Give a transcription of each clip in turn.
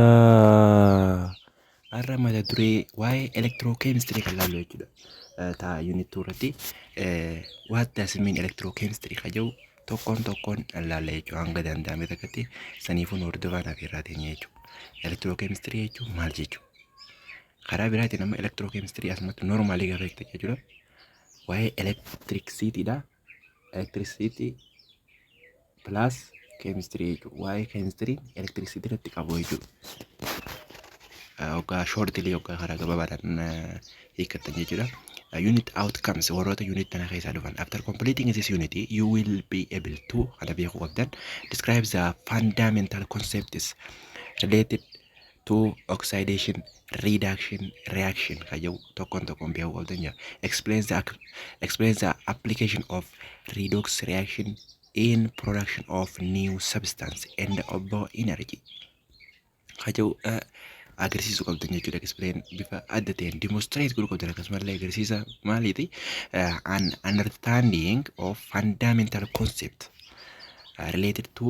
Yooyyaa! Har'a mata duree waa'ee electrochemistry kan laallu jechuudha. Ta'a unit 2 irratti what does mean electrochemistry kan jedhu tokkoon tokkoon laalla jechuudha, hanga danda'ame takkatti saniifuu nu hordofaa naaf irraa teenya jechuudha. Electrochemistry jechuun maal jechuudha? Karaa biraatiin amma electrochemistry asumatti normally gaafa jechuudha jechuudha. Waa'ee electricityidha. Electricity plus chemistry jechuudha. Waa'ee chemistry electricity irratti qabu jechuudha. Hoggaa shortly, hoggaa karaa gabaabaadhaan hiikkattan jechuudha. Unit outcomes, warroota unit tana keessaa dhufan. After completing this unit, you will be able to, kana beekuu qabdan, describe the fundamental concepts related to oxidation reduction reaction kan jedhu tokkoon tokkoon beekuu qabdan jira. Explain the application of redox reaction in production of new substance and of energy kan jedhu agarsiisuu qabdan jechuudha. Explain bifa adda ta'een demonstrate godhuu qabdan, akkasumallee agarsiisa maaliiti? An understanding of fundamental concept related to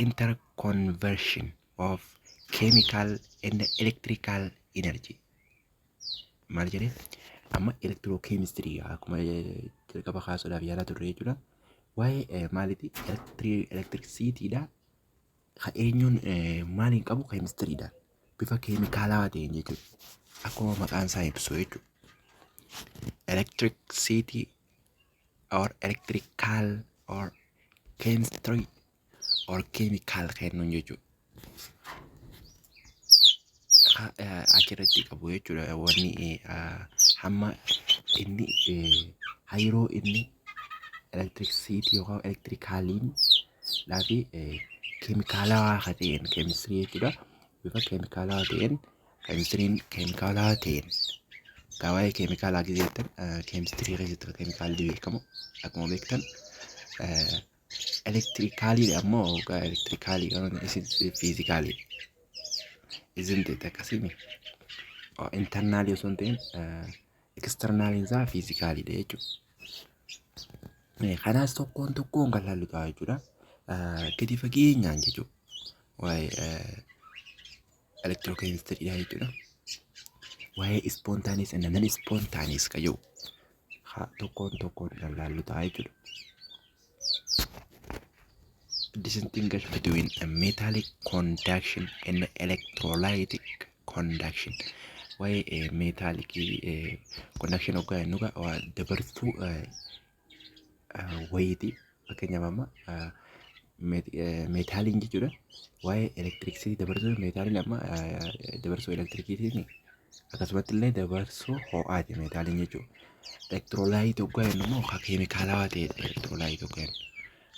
interconversion of chemical and electrical energy. Maal jedhee amma electrochemistry akkuma jalqaba kaasuudhaaf yaalaa turre jechuudha. Waa'ee maaliiti? Electricityidha. Kan eenyuun maaliin qabu? Chemistryidhaan. Bifa keemikaalawaa ta'een jechuudha. Akkuma maqaan isaa ibsu jechuudha. Electricity or electrical or chemistry or chemical kennuun jechuudha. Achirratti qabu jechuudha. Wanni hamma inni hariiroo inni electricity yookaan electricaliin fi keemikaalawaa kan ta'een chemistry jechuudha. Bifa keemikaalawaa ta'een, chemistryn keemikaalawaa ta'een, waa'ee keemikaalaa gisee jettan, chemistry keessatti keemikaalli beekamu akkuma beektan electricaliidha. Ammoo electricalii physicalii isn't it? Akkasii internalii osoo hin ta'in externaliin isaa physicaliidha jechuudha. Kanaas tokkoon tokkoon kan laallu ta'a jechuudha. Gadi fageenyaan jechuudha. Waa'ee electrochemistrydha jechuudha. Waa'ee spontaneous and non spontaneous kan jedhu tokkoon tokkoon kan laallu ta'a jechuudha. Distinguish between a metallic conduction and electrolytic conduction. Waa'ee metallicii conduction hoggaa jennu dabartuu wayiiti. Fakkeenyaaf amma metaliin jechuudha. Waa'ee electricity dabarsuu, metaliin amma dabarsuu elektirikiitiin, akkasumatti illee dabarsuu ho'aati metaliin jechuudha. Electrolyte hoggaa jennu immoo kan keemikaalawaa ta'edha. Electrolyte hoggaa jennu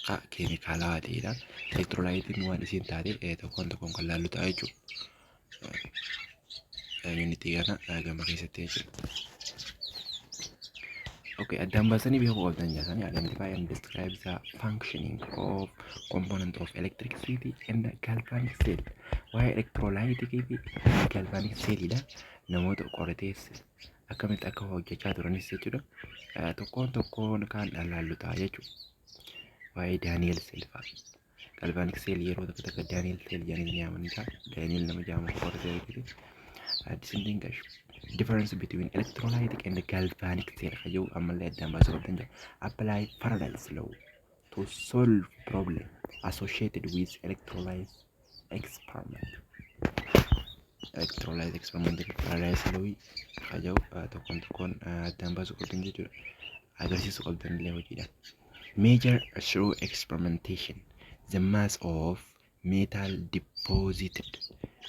kan keemikaalawaa ta'edha. Electrolyteiin waan isiin taate tokkoon tokkoon kan laallu ta'a jechuudha. Unitii kana gama keessatti jechuudha. Okay, addaan baasanii beekuu qabdan jaasanii, identify and describe the functioning of component of electricity and galvanic cell. Waa'ee electrolyticii fi galvanic cellidha. Namoota qoratees akkamitti akka hojjechaa turanis jechuudha. Tokkoon tokkoon kan laallu ta'a jechuudha. Waa'ee Daniell cell fa'a. Galvanic cell yeroo tokko tokko Daniell cell jedhanii ni yaamanii ta'a. Daniell nama jedhamu qoratee argite. Distinguish difference between electrolytic and galvanic cell kan jedhu ammallee addaan baasuu qabdan jira. Apply Faraday's law to solve problem associated with electrolysis experiment. Electrolysis experiment Faraday's law kan jedhu tokkoon tokkoon addaan baasuu qabdan jechuudha. Agarsiisuu qabdan illee hojiidhaan. Measure through experimentation the mass of metal deposited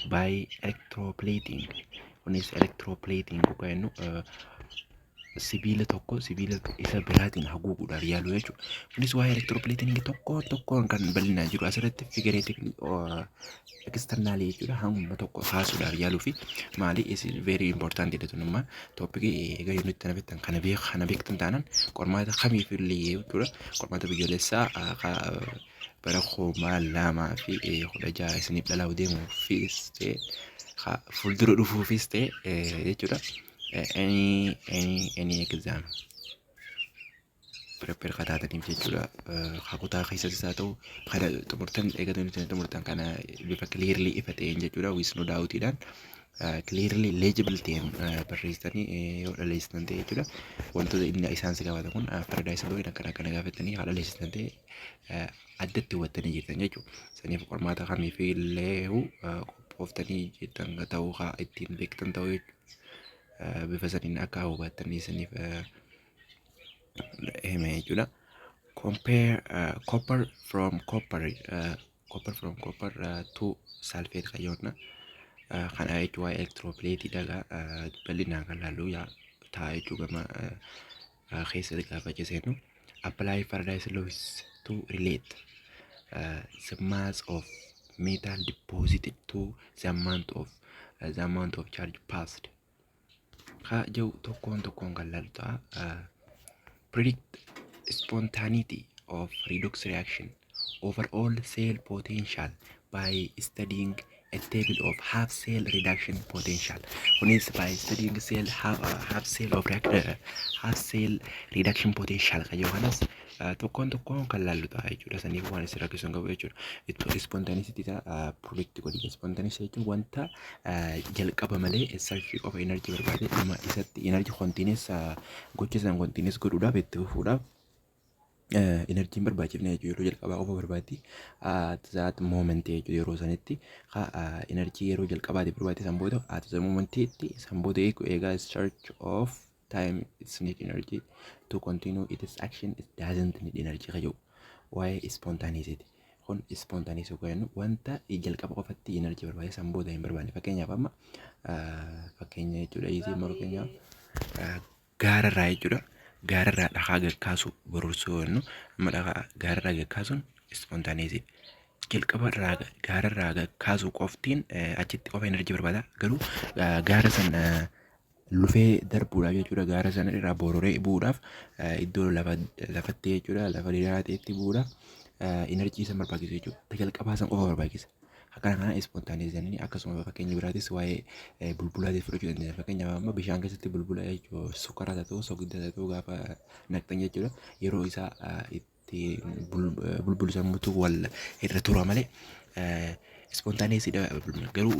by electroplating. Kunis electroplating yookaan jennu sibiila tokko sibiila isa biraatiin haguuguudhaaf yaalu jechuudha. Kunis waa'ee electroplating tokko tokkoon kan bal'inaan jiru asirratti figuratively externally jechuudha, hanguma tokko kaasuudhaaf yaaluu fi maali is very important jedhatu. Nama topicii egaa yoo nutti nafettan kana beek, kana beektan taanaan qormaata kamiif illee jechuudha, qormaata biyyoolessaa bara 2016 isiniif dhalaa'u deemuufis ta'e, fuuldura dhufuufis ta'e jechuudha. Any exam Prepare kataataniif jechuudha. Kutaa keessattis haa ta'u, kana xumurtan, eegatanii xumurtan, kana bifa clearly ifa ta'een jechuudha. With no doubtiidhaan, clearly legible ta'een barreessitanii yoo dhaleessitan ta'e jechuudha. Wantoota inni isaan si gaafatan kun Faraday's law akkana akkana gaafatanii haa dhaleessitan ta'e, addatti hubattanii jirtan jechuudha. Saniif qormaata kamiif illee qophooftanii jirtan ta'uu haa ittiin beektan ta'uu jechuudha. Bifa saniin akka hubattanii saniif hime jechuudha. Compare copper from copper copper from copper to sulfate qayyoonna kana jechuun waa'ee electroplate dhagaa bal'inaan kan laallu ta'a jechuu gama keessatti gaafa seenu. Apply Faraday's laws to relate the mass of metal deposited to the amount of charge passed. Ka jiru tokkoon tokkoon kan laallu ta'a. Predict spontaneity of redox reaction over all cell potential by studying a table of half cell reduction potential. Kunis by studying cell half, half cell of react, half cell reduction potential kan jedhu kanas tokkoon tokkoon kan laallu ta'a jechuudha. Saniif waan isin rakkisu hin qabu jechuudha. Ittoo spontaneity ta'a predict godhi. Spontaneity jechuun wanta jalqaba malee search qofa energy barbaade, dhuma isatti energy continuous gocha san continuous godhuudhaaf, itti fufuudhaaf energyn barbaachifne jechuudha. Yeroo jalqabaa qofa barbaaddi, at that moment jechuudha. Yeroo sanitti energy yeroo jalqabaatiif barbaadde, san booda at the momentiitti, san booda eegaa search of time it's need energy to continue its action, it doesn't need energy ka jedhu waa'ee spontaneity. Kun spontaneous yookaan jennu wanta jalqaba qofatti energy barbaade, san booda hin barbaanne. Fakkeenyaaf amma fakkeenya jechuudha, isii amma fakkeenyaaf gaararraa jechuudha, gaararraa dhagaa gakkaasu bororsuu jennu, amma dhagaa gaararraa gakkaasuun spontaneous. Jalqaba irraa gaararraa gakkaasuu qoftiin achitti qofa energy barbaada. Garuu gaara san lufee darbuudhaaf jechuudha, gaara sana irraa bororee bu'uudhaaf, iddoo lafa lafatti jechuudha, lafa diriiraa ta'etti bu'uudhaaf energy san barbaachisu jechuudha. Jalqabaa san qofa barbaachisa. Akkana kana spontaneous jennee. Akkasuma fakkeenya biraatis waa'ee bulbulaatis fudhachuu dandeenya. Fakkeenyaaf amma bishaan keessatti bulbula jechuun sukkaara haa ta'u, soogidda haa ta'u, gaafa naqxan jechuudha. Yeroo isaa itti bulbulu sammuutu wal irra tura malee spontaneousidha. Garuu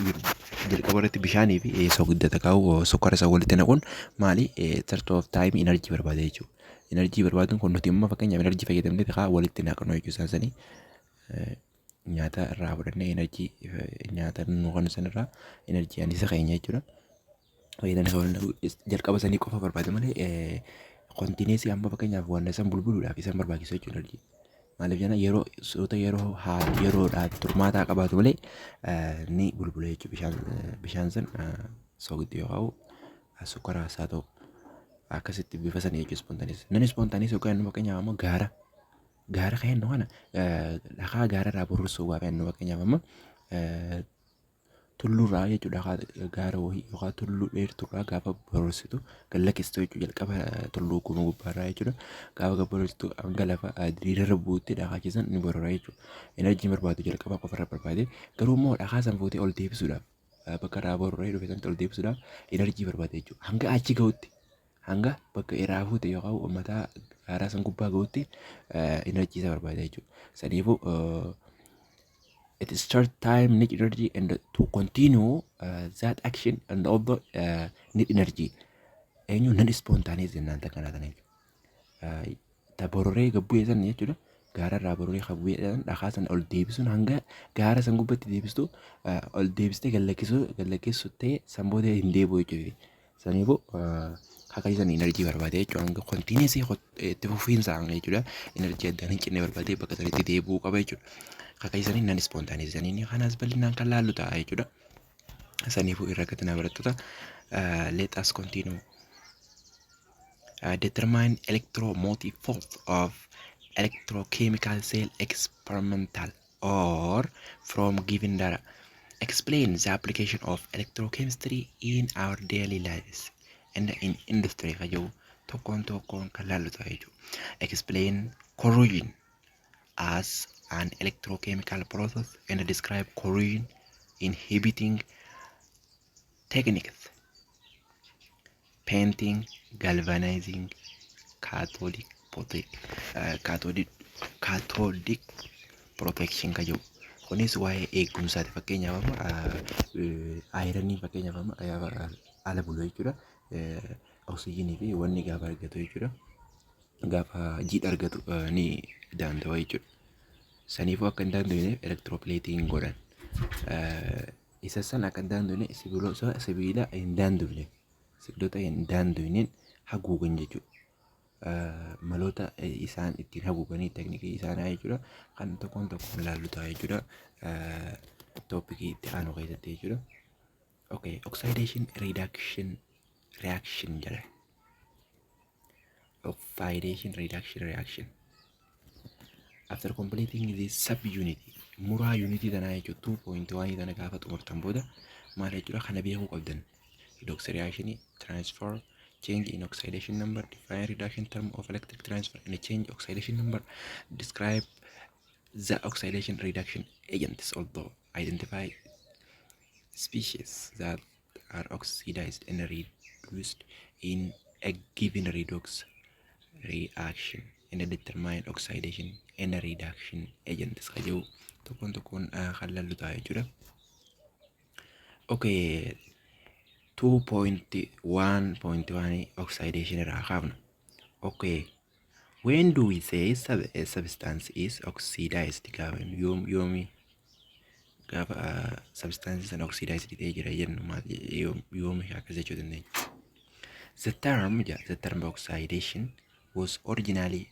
jalqaba irratti bishaanii fi soogidda takkaa'u sukkaara isa walitti naquun maali, sort of time energy barbaada jechuudha. Energy barbaaduun kun nuti immoo fakkeenyaaf energy fayyadamnee kaa walitti naqnu jechuudha. Isaan sanii nyaata irraa fudhannee, energy nyaata nu kan san irraa energy anniisa keenya jechuudha. Fayyadamnee jalqaba sanii qofa barbaada malee continuous amma fakkeenyaaf waan isaan bulbuluudhaaf isaan barbaachisu jechuudha energy. Maaliif jenna, yeroo soota yeroo haa yeroodhaa turmaataa qabaatu malee ni bulbula jechuudha bishaan san soogiddi yookaan sukkaara haa ta'u, akkasitti bifa sanii jechuudha spontaneous. Namni spontaneous yookaan inni fakkeenyaaf ammoo gaara kan kana dhagaa gaara irraa burursuu gaafa jennu, fakkeenyaaf amma tulluurraa jechuudha, dhagaa gaara wayii yookaan tulluu dheertuurraa gaafa burursitu gad lakkistu jechuudha. Jalqaba tulluu guma gubbaarraa jechuudha, gaafa gad burursitu hanga lafa diriirarra bu'utti dhagaa keessan ni borora jechuudha. Energy barbaadu jalqaba qofarra barbaade. Garuu immoo dhagaa san fuutee ol deebisuudhaaf, bakka irraa bororee dhufe sanatti ol deebisuudhaaf energy barbaade jechuudha. Hanga achi ga'utti, hanga bakka irraa fuute yookaan mataa gaaraa san gubbaa ga'utti energy isa barbaada jechuudha. Saniifuu it is short time need energy and to continue that action and also need energy. Eenyu non spontaneous jennaan takka kana jechuudha. Ta bororee gabbu'ee san jechuudha. Gaara irraa bororee gabbu'ee san dhagaa san ol deebisuun, hanga gaara san gubbatti deebistu, ol deebistee gallakkisuu gallakkisu ta'e, san booda hin deebi'u jechuudha. Saniifuu akka san energy barbaade jechuudha. Hanga continuous itti fufiinsa jechuudha. Energy addaan hin cinne barbaade bakka sanitti deebi'uu qaba jechuudha. Akka sanii non spontaneous sanii kanaas bal'inaan kan laallu ta'a jechuudha. Saniifuu irra gatina barattoota, let us continue. Determine electromotive force of electrochemical cell experimental or from given data. Explain the application of electrochemistry in our daily lives and in industry ka jedhu tokkoon tokkoon kan laallu ta'a jechuudha. Explain corrosion as an electrochemical process and describe corrosion inhibiting techniques: painting, galvanizing, cathodic Cathodic protection kan jedhu. Kunis waa'ee eegumsaati. Fakkeenyaaf amma ironii, fakkeenyaaf amma ala bulu jechuudha. Oksijiinii fi wanni gaafa argatu jechuudha. Gaafa jiidha argatu ni daanda'a jechuudha. Saniifuu akka hin daandoofneef electroplating godhan. Isa san akka hin daandoofne sibiila hin daandoofne, sibiilota hin daandoofneen haguugan jechuudha. Maloota isaan ittiin haguuganii, teknikii isaanii jechuudha. Kan tokkoon tokkoon ilaallu ta'a jechuudha. Topicii itti aanu keessatti jechuudha. Okay, oxidation reduction reaction jedha. Oxidation reduction reaction. After completing this sub-unit, muraa unitii tanaa jechuudha, 2.1 tana gaafa xumurtan booda maal jechuudha kana beekuu qabdan. Redox reaction, transfer, change in oxidation number, define reduction term of electric transfer and change oxidation number, describe the oxidation reduction agents, although identify species that are oxidized and reduced in a given redox reaction and determine oxidation and reduction agents ka jedhu tokkoon tokkoon kan lallu ta'a jechuudha. Okay, 2.1.1 oxidation irraa kaafna. Okay, when do we say a substance is oxidized? Gaafa yoom, yoomi gaafa substance sana oxidized ta'ee jira jennu maal, yoomi akkas jechuu dandeenya? The term oxidation was originally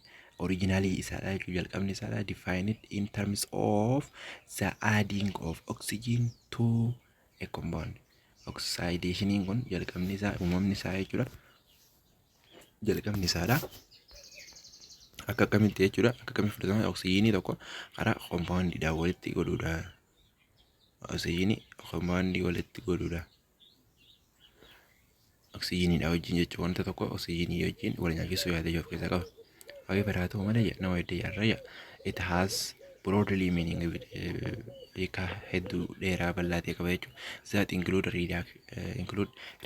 isaadha jechuun jalqabni isaadha defined in terms of the adding of oxygen to a compound. Oxidationiin kun jalqabni isaa, uumamni isaa jechuudha. Jalqabni isaadha. Akka akkamitti jechuudha? Akka akkamitti fudhatama? Oksijiinii tokko karaa compoundiidhaan walitti godhuudha. Oksijiinii compoundii walitti godhuudha. Oksijiiniidha wajjin jechuun wanta tokko oksijiinii wajjin wal nyaachisuu yaada of keessaa qaba. However, haa ta'u malee, nama hedduu yaarra it has broadly meaning, hiika hedduu dheeraa bal'aa ta'e qaba jechuudha. That include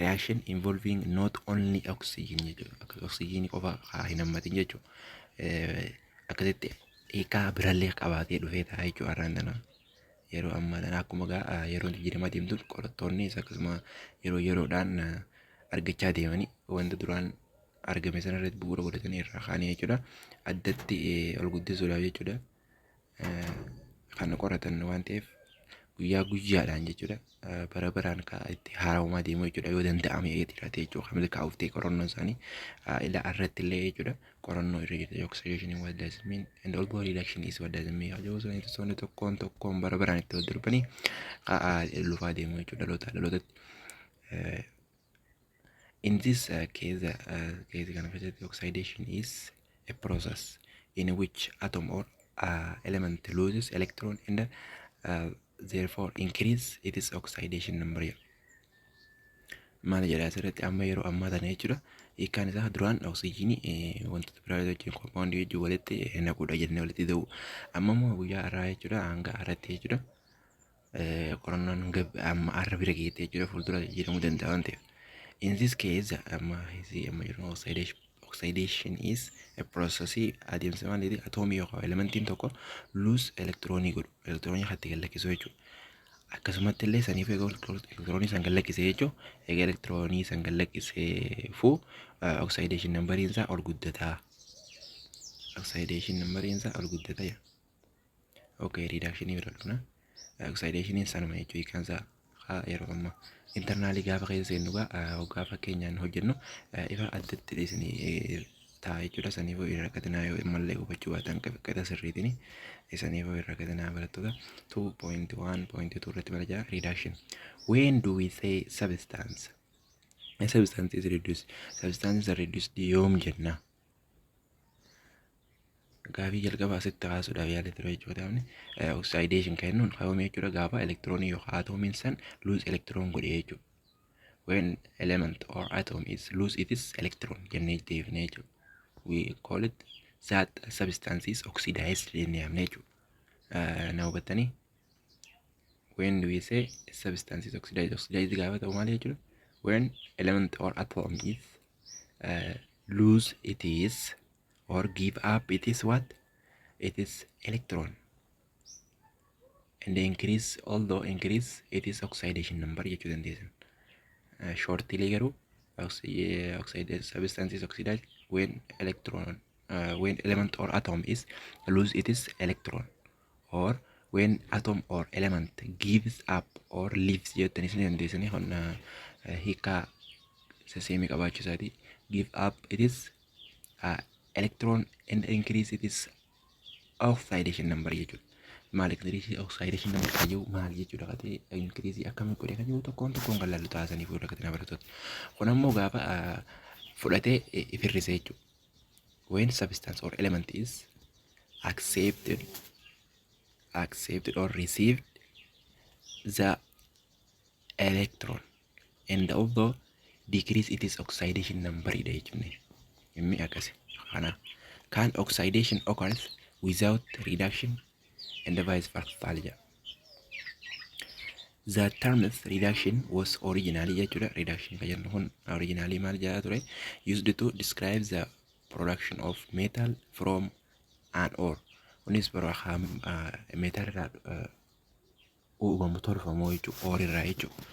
reaction involving not only oxygen jechuudha. Akka oksijiinii qofa haa hin hammatin jechuudha. Akkasitti hiikaa birallee qabaatee dhufee ta'a jechuudha har'aan tana. Yeroo ammaa tana akkuma gaa yeroo jijjiiramaa deemtuun qorattoonnis akkasuma yeroo yeroodhaan argachaa deemanii wanta duraan argame sana irratti bu'uura godhatanii irraa kaanii jechuudha. Addatti ol guddisuudhaaf jechuudha. Kan qoratan waan ta'eef guyyaa guyyaadhaan jechuudha. Bara baraan kan itti haara'umaa deemu jechuudha yoo danda'ame jiraate jechuudha. Kan milkaa'uuf ta'e qorannoon isaanii ila irratti illee jechuudha. Qorannoo irra jirti. Oxidation, what does it mean, and although reduction is, what does it mean? Hajuu saayintistoonni tokkoon tokkoon bara baraan itti wal darbanii lufaa deemu jechuudha dhaloota dhalootatti. In this case kana keessatti oxidation is a process in which atom or element loses electron and therefore increase its oxidation number. Maal jedha asirratti amma yeroo ammaa tana jechuudha. Hiikkaan isaa duraan oksijiinii wantoota biraa wajjin, compoundii wajjin walitti naquudha jennee walitti ta'u. Amma immoo guyyaa har'aa jechuudha, hanga har'aatti jechuudha. Qorannoon amma har'a bira geette jechuudha, fuuldura jijjiiramuu danda'a waan ta'eef. In this case, amma amma jiru oxidation is a process, adeemsa maaliiti, atoomii yookaan elementiin tokko lose elektiroonii godhu, elektiroonii hatti gad lakkisu jechuudha. Akkasumatti illee saniif egaa elektiroonii san gad lakkise jechuun, egaa elektiroonii san gad lakkiseefuu oxidation numberiin isaa ol guddataa. Oxidation numberiin isaa ol guddataa jira. Okay, reduction bira dhufna. Oxidationiin sanuma jechuu hiikaan isaa haa yeroo ammaa. Internalii gaafa keessa seennu gaa hoggaa fakkeenyaan hojjennu ifa addatti isinii ta'a jechuudha. Saniifuu hin rakkatinaa, yoo ammallee hubachuu baatan qixa sirriitiin saniifuu hin rakkatinaa barattoota. 2.1.2 irratti mala jira reduction. When do we say substance? A substance is reduced. Substance is reduced yoom jenna? Gaafii jalqaba asitti kaasuudhaaf yaala ture jechuudha. Oxidation kan jennuun kaa'ame jechuudha gaafa elektiroonii yookaan atoomiin san lose electron godhe jechuudha. When element or atom is lose its electron jennee deebifne jechuudha. We call it that substance is oxidized jennee yaamne jechuudha. Na hubattanii? When do we say substance is oxidized? Oxidized gaafa ta'u maal jechuudha? When element or atom is lose its Or give up it is what? It is electron. And increase, although increase it is oxidation number jechuu dandeessan. Shortly garuu oxide substance is oxidized when electron when element or atom is lose its electron or when atom or element gives up or leaves jettanii ni dandeessanii. Kun hiikaa same qabaachuu isaati. Give up it is electron and increase it is oxidation number jechuudha. Maal increase oxidation number kan jiru maal jechuudha? Katee increase akkamii godhe kan jiru tokkoon tokkoon kan laallu taasisanii fuula katina barattoota. Kun ammoo gaafa fudhatee ifirrise jechuudha. When substance or element is accepted or received the electron and although decrease it is oxidation number dha jechuudha. Inni akkasi. Kana can oxidation occurs without reduction and vice versa jedha. The term reduction was originally jechuudha. Reduction kan jennu kun originally maal jedhaa ture? Used to describe the production of metal from an ore. Kunis bara metal irraa uumamu tolfamu jechuudha. Ore irraa jechuudha.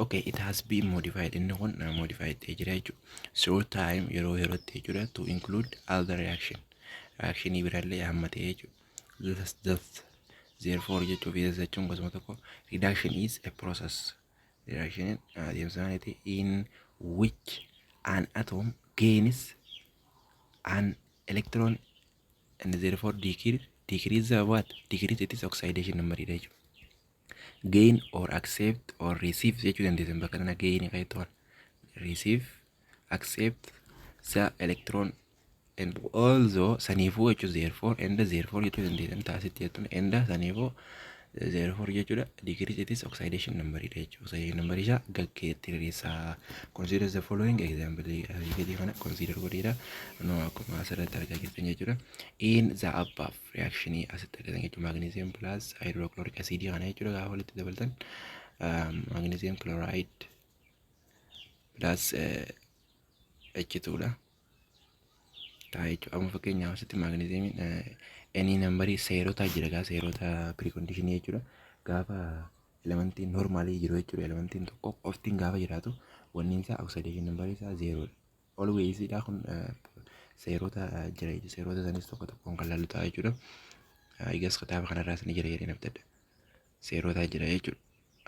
Okay, it has been modified. Inni kun modified ta'ee jira jechuudha. Through time, yeroo yerootti jechuudha, to include other reaction. Reactionii biraallee hammatee jechuudha. Thus, therefore jechuuf jechuun gosuma tokko. Reduction is a process. Reduction adeemsa maaliiti? In which an atom gains an electron and therefore decrease the what? Decrease its oxidation number dha jechuudha. Gain or accept or receive jechuu dandeessan bakka kana. Gain kan jettu, receive, accept the electron and also saniifuu jechuun therefore and therefore jechuu dandeessan taasitti jettuun and saniifuu therefore jechuudha. Decrease its oxidation number dha jechuudha. Oxidation number isaa gaggeetti hir'isaa. Consider the following example. Gadii kana consider godheedha. No, akkuma asirratti argaa jirtan jechuudha. In the above reaction asitti argatan jechuudha, magnesium plus hydrochloric acid kana jechuudha. Gaafa walitti dabaltan magnesium chloride plus H2 dha ta'a jechuudha. Amma fakkeenyaaf asitti magnesiumiin any numberii seerota jira gaa, seerota preconditionii jechuudha. Gaafa elementiin normalii jiru jechuudha. Elementiin tokko qoftiin gaafa jiraatu wanni isaa oxidation numberii isaa zerodha. Always dha. Kun seerota jira jechuudha. Seerota sanis tokko tokkoon kan laallu ta'a jechuudha. Egas kitaaba kanarraas ni jira jedhee abdadha. Seerota jira jechuudha.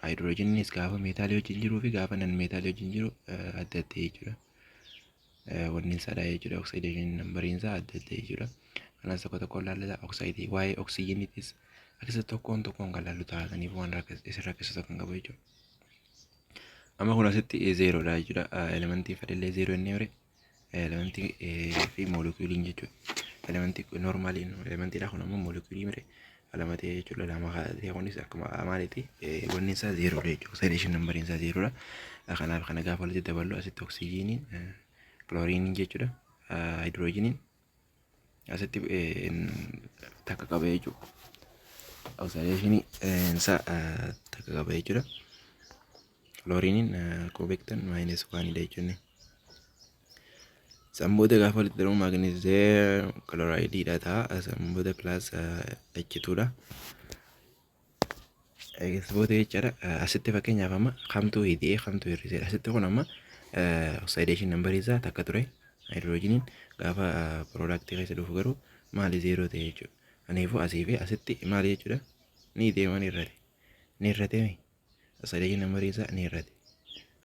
Hydrogeninis gaafa metalii wajjin jiruu fi gaafa non metalii wajjin jiru adda adda jechuudha. Wanni isaadha jechuudha. Oxidation numberiin isaa adda adda jechuudha. Kanas tokko tokkoon laallata. Oxide waa'ee oxygeniitis akkasa tokkoon tokkoon kan laallu taasisaniif waan isin rakkisu kan qabu jechuudha. Amma kun asitti zerodha jechuudha. Elementii fedhallee zero inni hore elementii fi moolekuuliin jechuudha. Elementii normalii elementiidha, kun ammoo moolekuulii mire lama ta'e jechuudha. Lama ta'e kunis akkuma maaliiti, wanni isaa zerodha jechuudha. Oxidation numberiin isaa zerodha. Kanaaf kana gaafa walitti daballu asitti oksijiiniin, kilooriiniin jechuudha. Haayidroojiniin asitti takka qaba jechuudha. Oxidationii isaa takka qaba jechuudha. Kilooriiniin akkuma beektan minus oneidha jechuudha. San booda gaafa walitti dabalu magnesium chlorideiidha ta'a. San booda plus H2dha. Eegas booda jechaadha, asitti fakkeenyaaf amma kamtuu hidhee kamtuu hir'iseedha. Asitti kun amma oxidation numberii isaa takka ture. Haayidroojiniin gaafa productii keessa dhufu garuu maali? Zero ta'e jechuudha. Kanaafuu asii fi asitti maali jechuudha? Ni deema, ni hir'ate. Ni hir'ate, oxidation numberii isaa ni hir'ate.